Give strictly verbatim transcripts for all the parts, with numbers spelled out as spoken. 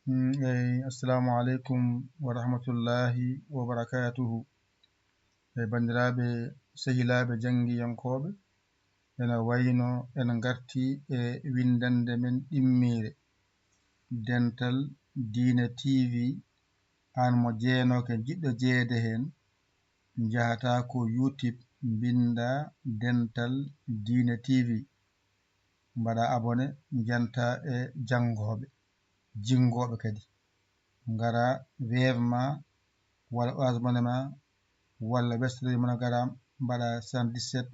Mm, eyi, assalamu aleykum wa rahmatullahi wa barakatuhu. E banndiraaɓe, sehilaaɓe janngiyankooɓe, ena wayno en ngarti e winndannde men ɗimmiire, Dental Diine T V. Aan mo jeenooke, jiɗɗo jeyeede heen, njahataa ko YouTube, mbinndaa Dental Diine T V. Mbaɗaa abonné, njantaa e janngooɓe, jinngooɓe kadi. Ngaraa Wave ma, walla Orange Money ma, walla Western MoneyGram, mbaɗaa soixante-dix-sept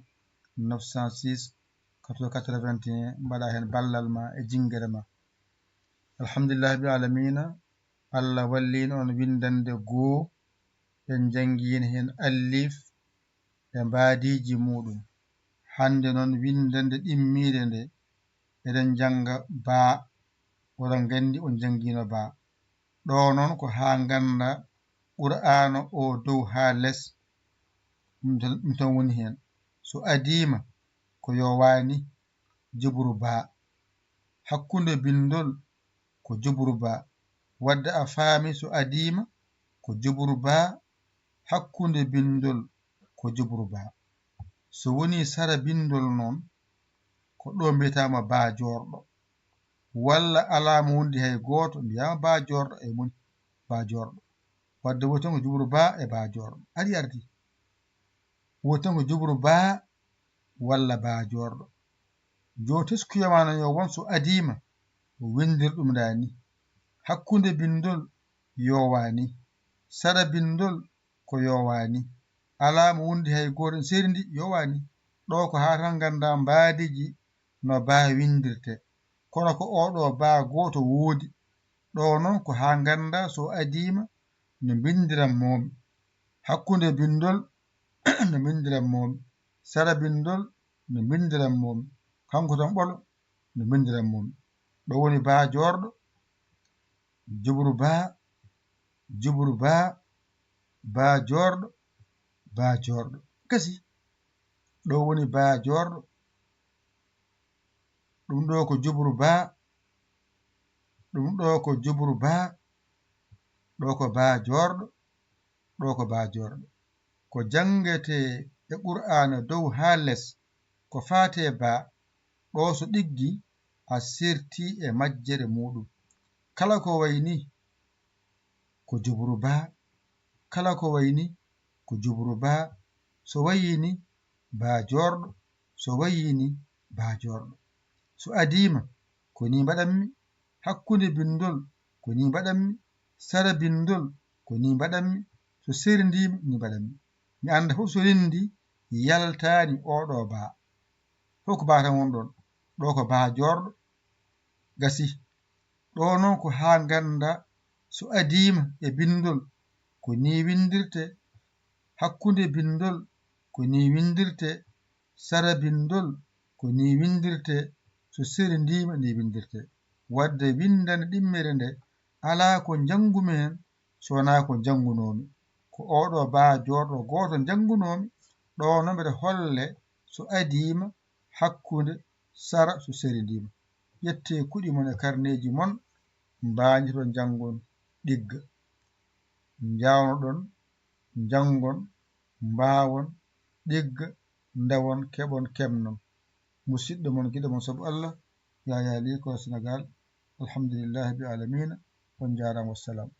neuf cent six quatre-vingts quatre-vingt-un, mbaɗaa heen ballal ma e jinngere ma. Alhamdulillahi rabbil aalamiina, Allah walliino on winndannde goo, en njanngiino heen alif e mbaadiiji muuɗum. Hannde noon, winndannde ɗimmiire nde, eɗen njannga baa. Oɗon nganndi on njanngiino baa. Ɗo noon ko haa ngannda Qur'aana o dow haa les, ɗum tan, ɗum tan woni heen. So adiima ko yo waani jubru baa. Hakkunde binndol ko jubru baa. Wadde a faami so adiima ko jubru baa, hakkunde binndol ko jubru baa. So wonii sara binndol noon, ko ɗo mbiyetaama baa joorɗo. Walla alaa mo wondi hay gooto, mbiyaama baa joorɗo, e moni baa joorɗo. Wadde woni tan ko jubru baa e baa joorɗo. Ari ardi. Woni tan ko jubru baa walla baa joorɗo. Jooni teskuya ma noon yo won so adiima, winndir ɗum ɗaa ni. Hakkunde binndol yo waa ni. Sara binndol ko yo waa ni. Alaa mo wondi hay gooto, en seerindi yo waa ni. Ɗo ko haa tan nganndaa mbaadiiji no baa winndirtee. Kono ko oo ɗoo baa gooto woodi. Ɗo noon ko haa nganndaa so adiima no mbinndiran moomi. Hakkunde binndol no mbinndiran moomi. Sara binndol no mbinndiran moomi. Kanko tan ɓolo no mbinndiran moomi. Ɗo woni baa joorɗo, jubru baa, jubru baa, baa joorɗo, baa joorɗo. Gasi. Ɗo woni baa joorɗo. Ɗum ɗo ko jubru baa. Ɗum ɗo ko jubru baa. Ɗo ko baa joorɗo. Ɗo ko baa joorɗo. Ko janngetee e Qur'aana dow haa les, ko faati e baa. Ɗo so ɗiggi, a sertii e majjere muuɗum. Kala ko wayi ni, ko jubru baa. Kala ko wayi ni, ko jubru baa. So wayii ni, baa joorɗo. So wayii ni, baa joorɗo. So adiima, ko nii mbaɗanmi. Hakkunde binndol, ko nii mbaɗanmi. Sara binndol, ko nii mbaɗanmi. So serndiima, nii mbaɗanmi. Mi annda fof so renndii, yaltaani oo ɗoo baa. Fof ko baa tan won ɗoon. Ɗo ko baa joorɗo, gasi. Ɗo noon ko haa ngannda so adiima e binndol, ko nii winndirtee. Hakkunde binndol, ko nii winndirtee. Sara binndol, ko nii winndirtee. So serndiima, nii winndirtee. Wadde winndannde ɗimmere nde, alaa ko njanngumi heen so wonaa ko njanngunoomi. Ko oo ɗoo baa joorɗo gooto njanngunoomi, ɗo noon mbeɗa holle so adiima hakkunde, sara, so serndiima. Ƴettee kuɗi mon e karneeji mon, mbaañoton, njanngon, ɗigga. Njaawnoɗon, njanngon, mbaawon, ɗigga, ndewon, keɓon, keɓnon. Musidɗo mon, giɗo mon sabu Allah, Yaya Ly, ko Senegaal. Alhamdulillahi rabbil aalamiina. On njaaraama, wassalam.